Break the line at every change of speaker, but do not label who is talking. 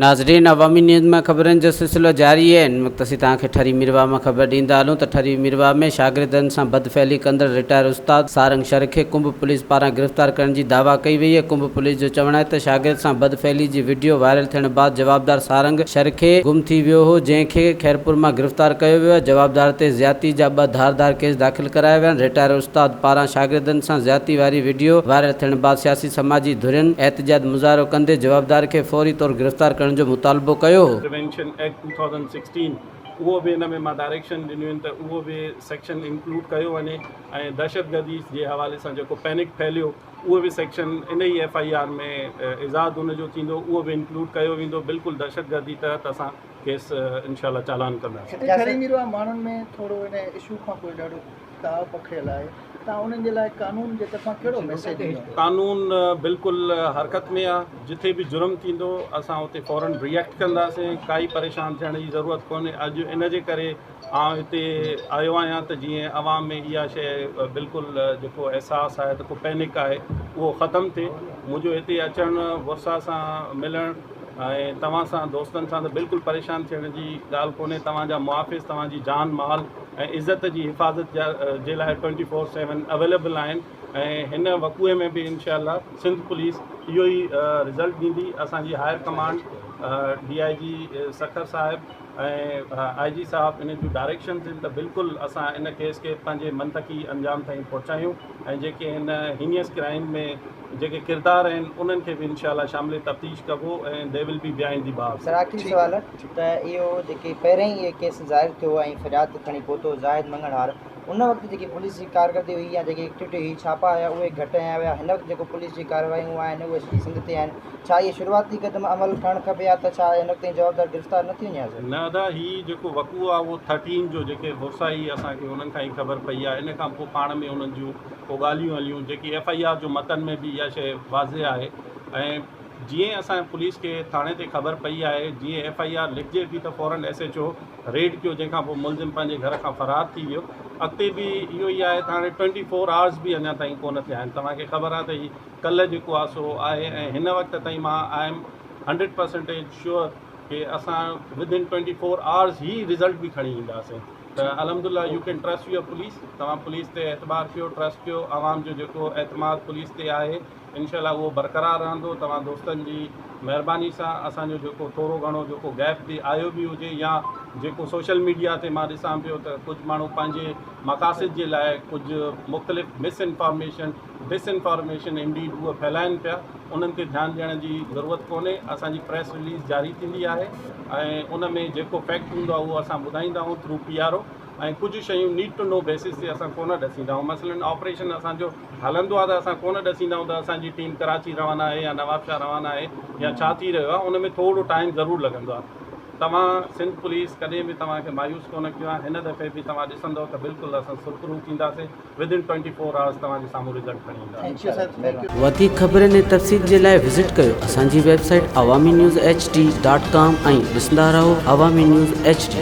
ناظرين عوامي نيوز مان خبرن جو سلسلو جاري آهي هن وقت اسين توهان کي ٺري ميرواهه مان خبر ڏيندا هلون ته ٺري ميرواهه ۾ شاگردن سان بدفعلي ڪندڙ رٽائر استاد سارنگ شر کي ڪنب پوليس پاران گرفتار ڪرڻ جي دعويٰ ڪئي وئي آهي ڪنب پوليس جو چوڻ آهي ته شاگرد سان بدفعلي جي وڊيو وائرل ٿيڻ بعد جوابدار سارنگ شر کي گم ٿي ويو هو جنهن کي خيرپور مان گرفتار ڪيو ويو آهي جوابدار تي زيادتي جا ٻه ڌار ڌار ڪيس داخل ڪرايا ويا آهن رٽائر استاد پاران شاگردن سان زيادتي واري وڊيو وائرل ٿيڻ بعد سياسي سماجي ڌرين احتجاج مظاهرو ڪندي جوابدار کي فوري طور گرفتار ڪرڻ جو مطالبو ڪيو هو.
پريونشن ايڪٽ 2016 اهو به ان ۾ مان ڊائريڪشن ڏنيون آهن ته اهو به سيڪشن انڪلوڊ ڪيو وڃي ۽ دهشتگردي جي حوالي سان جيڪو پينڪ ڦهليو اهو به سيڪشن ان ئي ايف I R ۾ ايزاد ان جو ٿيندو اهو به انڪلوڊ ڪيو ويندو بلڪل دهشتگردي تحت اسان ڪيس انشاء الله چالان ڪنداسين.
هتي ٺري ميرواهه ماڻهن ۾ ٿورو ان اشو کان پوء ڏاڍو تاء پکڙيل آهي توهان انهن جي لاء قانون جي طرفان ڪهڙو ميسيج ڏيندو؟
قانون بلڪل حرڪت ۾ آ جٿي به جرم ٿيندو اسان اتي فورن ريئيڪٽ ڪنداسين ڪائي پريشان ٿيڻ جي ضرورت ڪونهي اڄ ان جي ڪري آئون هتي آيو آهيان ته جيئن عوام ۾ اها شيء بلڪل جيڪو احساس آهي ته ڪو پينڪ آهي اهو ختم ٿئي منهنجو هتي اچڻ ورثا سان ملڻ ۽ توهان سان دوستن سان ته بلڪل پريشان ٿيڻ جي ڳالهه ڪونهي توهان جا محافظ توهان جي جان مال ۽ عزت جي حفاظت جا جي لاء ٽوئنٽي فور سيون اويليبل آهن ۽ هن وقوعي ۾ به انشاء الله سنڌ پوليس اهو ئي رزلٽ ڏيندي اسان جي higher command D I G Sukkur صاحب ۽ آء جي صاحب ان جون ڊائريڪشنز آهن ته بلڪل اسان ان ڪيس کي پنهنجي منطقي انجام تائين پهچايون ۽ جيڪي هن هينيس ڪرائم ۾ جيڪي ڪردار آهن انهن کي به انشاء الله شامل تفتيش ڪبو ۽ the will be behind the bars.
Sir آخري سوال ته اهو جيڪي پهرين ئي اهي ڪيس ظاهر ٿيو ۽ فرياد کڻي پهتو زاهد مڱڻهار ان وقت جيڪي پوليس جي ڪارڪردگي هئي يا جيڪي ايڪٽيوٽي هئي ڇاپا هيا اهي گهٽ هنيا ويا هن وقت جيڪو پوليس جي ڪارروايون آهن اهي سڄي سنڌ تي آهن ڇا اهي شروعاتي قدم عمل کڻڻ کپي ها ته ڇا هن وقت تائين جوابدار گرفتار نه ٿي وڃي ها سر.
نه ادا هي جيڪو وقوعو آهي اهو ٿرٽين جو جيڪي ورثائي اسان کي انهن کان ئي خبر پئي آهي ان کان پوء پاڻ ۾ انهن جون پوء ڳالهيون هليون جيڪي ايف I R جو متن ۾ به اها شيء واضح آهي ۽ جيئن اسان پوليس کي ٿاڻي تي خبر پئي آهي جيئن ايف I R لکجي ٿي ته فورن ايس ايڇ او ريڊ ڪيو جنهن کان پوء ملزم پنهنجي گهر کان فرار ٿي ويو اڳتي به اهو ئي آهي ته هاڻي ٽوئنٽي فور آورز به اڃا تائين ڪونه ٿيا آهن توهان کي خبر آهي ته هي ڪلهه جيڪو آهي سو آهي ۽ هن وقت تائين مان I am hundred percentage sure ڪي اسان within twenty four hours هي رزلٽ به کڻي اينداسين ته الحمد لله you can trust your police توهان پوليس تي اعتبار ڪيو ٽرسٽ ڪيو عوام جو جيڪو اعتماد پوليس تي آهي انشاء الله اهو برقرار رهندو توهان دوستن جي مهرباني سان اسان جو جيڪو ٿورو گهڻو جيڪو گيپ به آيو به هجي يا جيڪو سوشل ميڊيا تي مان ڏسان پيو ته ڪجهه ماڻهو پنهنجي مقاصد جي لاء ڪجهه مختلف مس انفارميشن ڊس انفارميشن انڊيڊ اهي ڦهلائن پيا انهن تي ڌيان ڏيڻ جي ضرورت ڪونهي اسان جي پريس رليز جاري ٿيندي آهي ۽ ان ۾ جيڪو فيڪٽ هوندو آهي اهو اسان ٻڌائيندا آهيون ٿرو پي آر او ۽ ڪجهه شيون نيڊ ٽو نو بيسس تي اسان ڪونه ڏسيندا آهيون مثلاً آپريشن اسان جو هلندو آهي ته اسان ڪونه ڏسيندا آهيون ته اسان جي ٽيم ڪراچي روانا آهي يا نوابشاهه روانا آهي يا ڇا ٿي رهيو آهي ان ۾ ٿورو ٽائيم ضرور لڳندو آهي توهان سنڌ پوليس ڪڏهن به توهان کي مايوس ڪونه ڪيو آهي هن دفعي به توهان ڏسندو ته بلڪل اسان سرخرو ٿينداسين within twenty four hours توهان جي سامهون رزلٽ کڻي اينداسين.
وڌيڪ خبرن ۽ تفصيل جي لاء وزٽ ڪيو اسان جي website Awami news H D dot com ۽ ڏسندا رهو عوامي نيوز ايڇ ڊي.